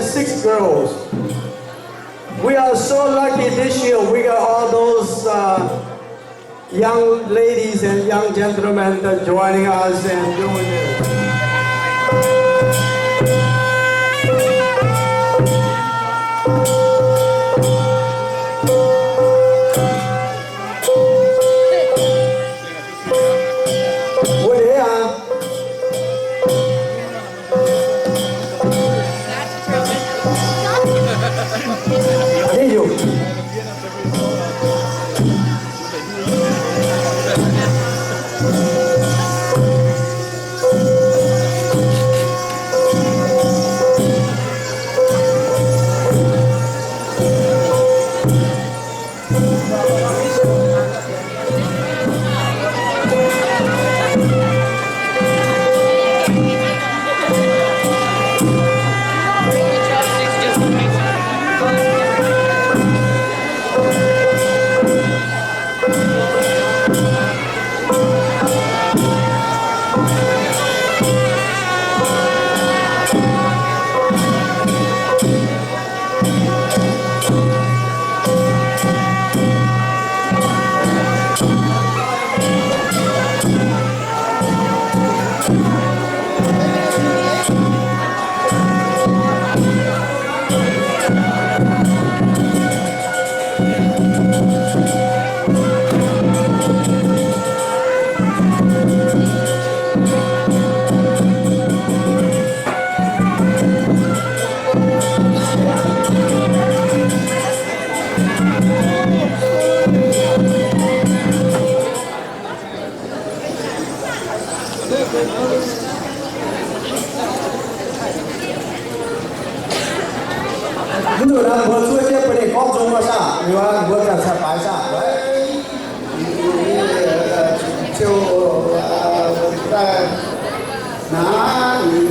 six girls. We are so lucky this year. We got all those uh, young ladies and young gentlemen that joining us and doing it. Wuov deix aqv. Mv nzunc naaiv mbuo zuov jienv bun ninh gorngv nzung nor saah, liuz mbuo ganh cingx baaix saah. Naaiv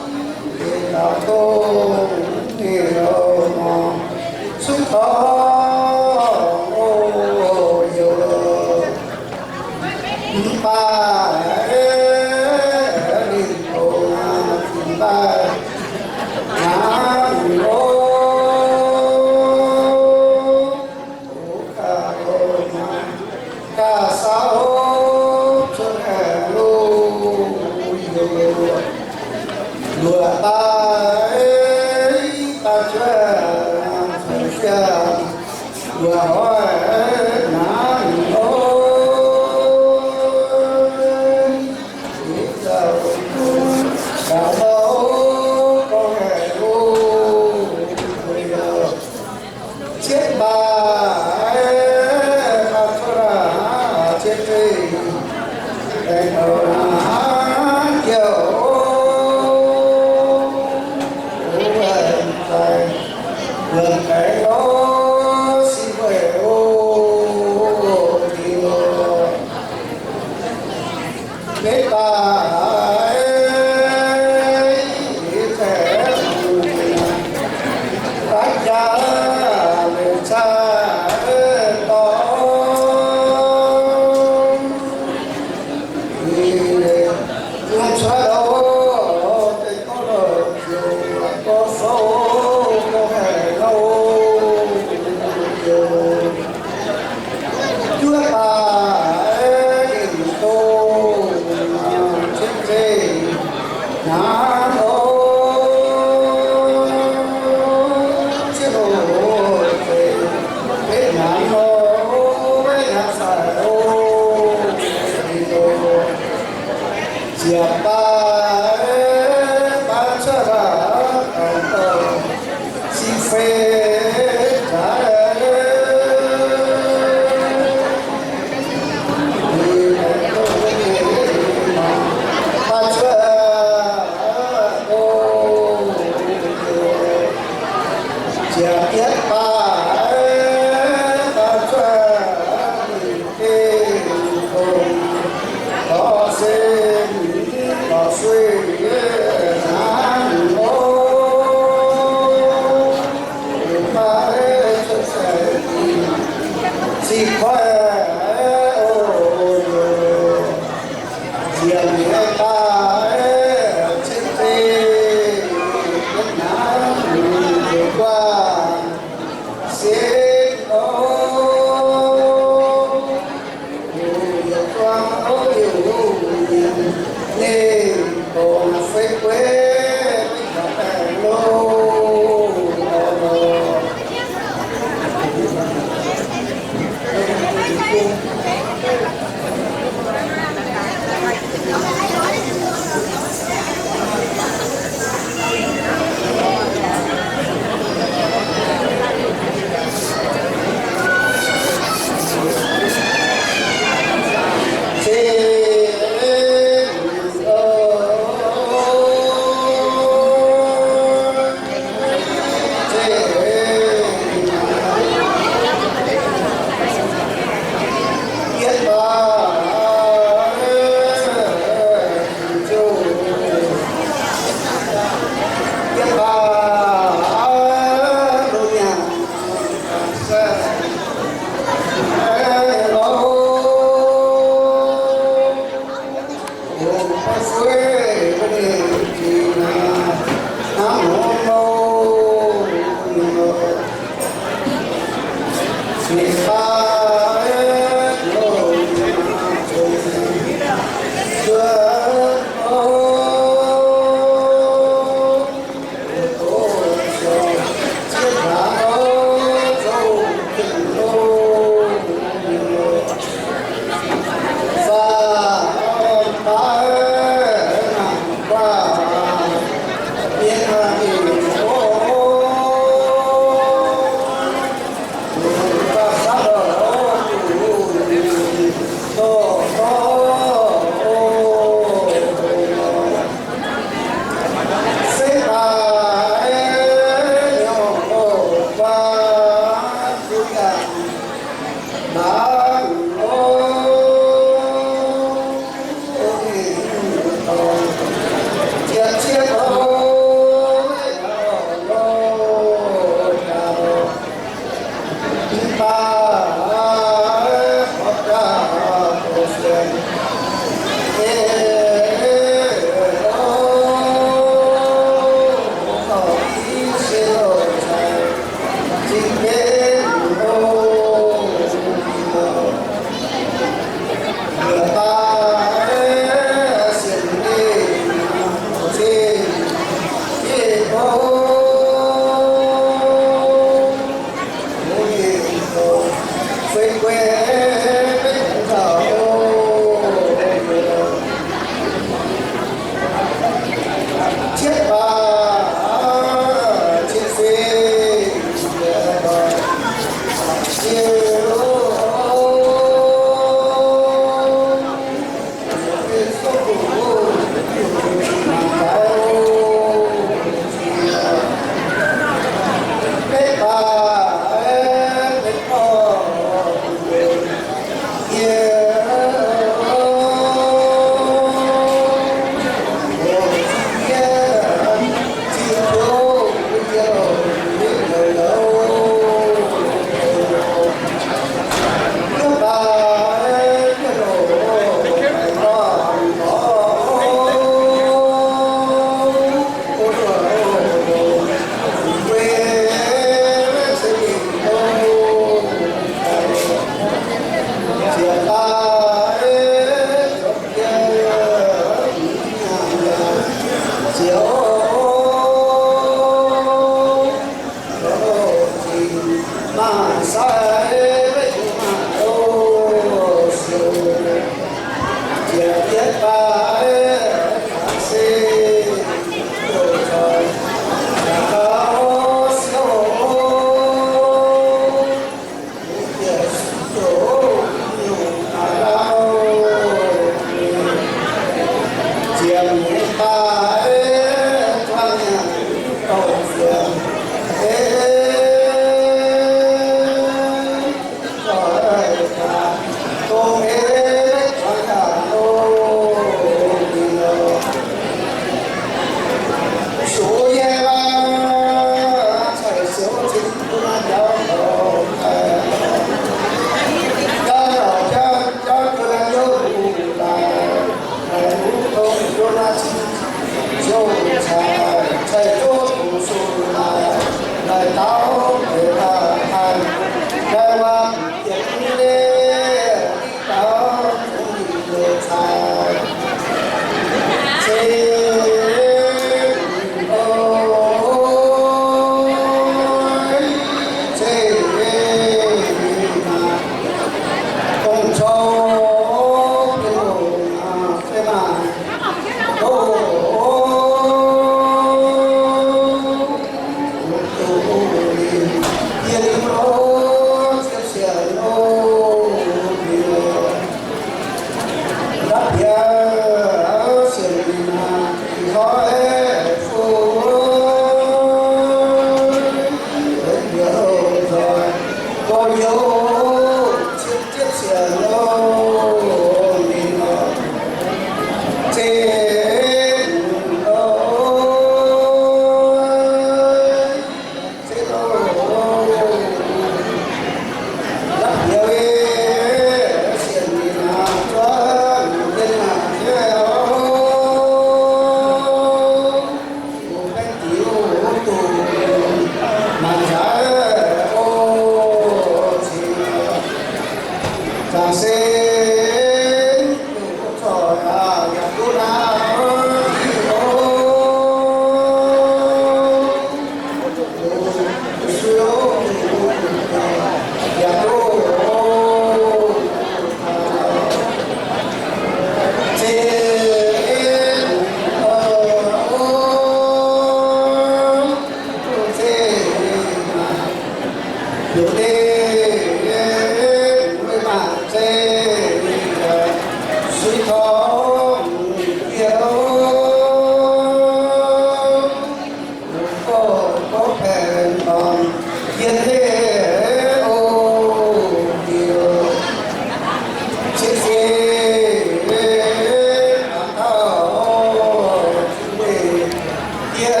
Yie,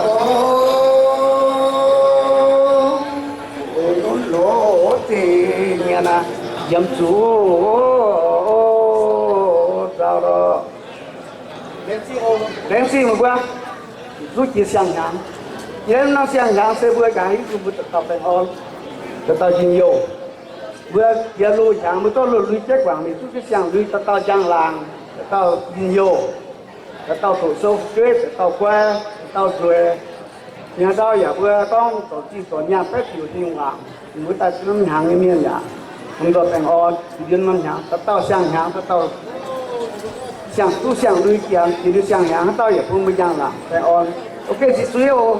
o, o, o, o, zeiz mienh aac, yiem zuqc, o, zaux lorqc. Laengz zingh meih mbuo zuqv jiex siang-hnyangx. Yiem norm siang-hnyangx se mbuo jangx hiuv duqv mbuo dauh dauh baengh orn, dauh dauh njien-youh. Mbuo jiex loz-hnyangx mbuo zorqv loz-lui jienv guangc mingh duqv jienv siang-lui, dauh dauh njang-laangc, dauh dauh njien-youh, dauh dauh doqc sou fu'jueiv, dauh dauh guai, dauh dauh nzueic. Mienh ndau yaac mbuo gorngv dorc zingh dorc nyaanh baeqv diuc Tin-Hungh waac, mbuo daaih norm hnyangx nyei mienh yaac lomh nzoih baengh orn, yiem norm hnyangx, dauh dauh siang-hnyangx, dauh dauh siang-, duqv siang-lui jiex, jiex liuz siang-hnyangx, haaix dauh yaac bun mbuo njang-laangc baengh orn. Ok, ziqc zuiz oc.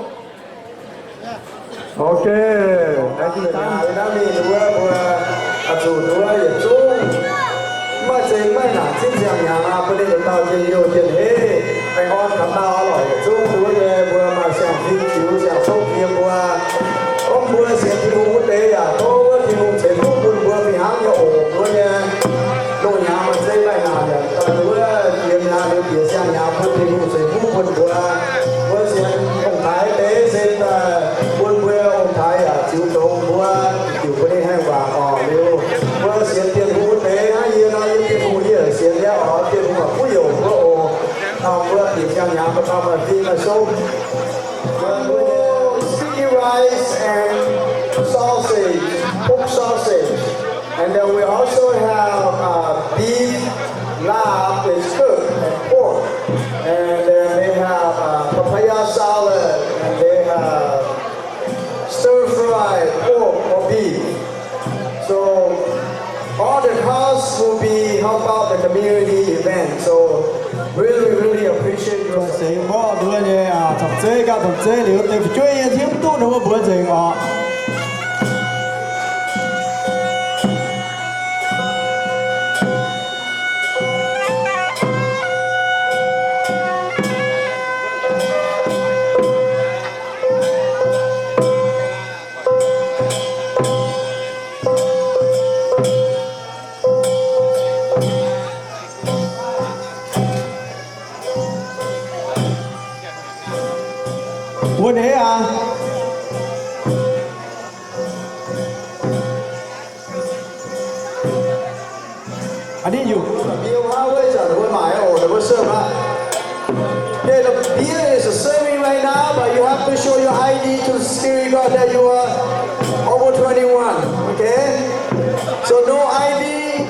Ok, laengz zingh dangh. Naaiv mingh nduov mbuo, oix zuqc nduov yietc zungv maaih zeix maaih naanc zipv siang-hnyangx aqv, bun ninh dauh dauh njien-youh njien-heiv, baengh orn kaux dauh lorqc. Yietc zungv nduov nyei mbuo maaih siang-fim ziux siang-fouv jiex mbuo. Gorngv mbuo sienx Tin-Hungh wuov deix yaac tov wuov Tin-Hungh ceix fuqv bun mbuo fih hnangv nyei oc. Mbuo nyei loz-hnyangx maaih zeix maaih naanc yaac daaih nduov jiex mi'aqv, liuz bieqc siang-hnyangx bun Tin-Hungh ceix fuqv bun mbuo. Mbuo sienx ong-taaix deix se daaih bun mbuo ong-taaix yaac ziux dongz mbuo, diuc mbuo ninh haih waac orqc. Liuz mbuo sienx Tin-Hungh wuov deix hnangv yie nor, yie Tin-Hungh yie sienx nyei orqc, Tin-Hungh yaac kuv youc mbuo oc. Taux mbuo bieqc siang-hnyangx mbuo taux maaih fim maaih souv. Sticky rice and sausage, pork sausage. And then we also have uh, beef lap is cooked and pork. And then they have uh, papaya salad and they have stir fry pork or beef. So all the costs will be help out the community event. So really, really appreciate you. Seix mborqv nduov nyei, aa, camv zeiv ganh camv zeiv liuz, deix fu'jueiv yie hiuv duqv ninh mbuo mbuox nzengc oc. Wuov deix aqv. Aa, ninh yungc. Beer is serving right now, but you have to show your I D to the security guard that you are over twenty-one, okay? So no I D,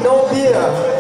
no beer.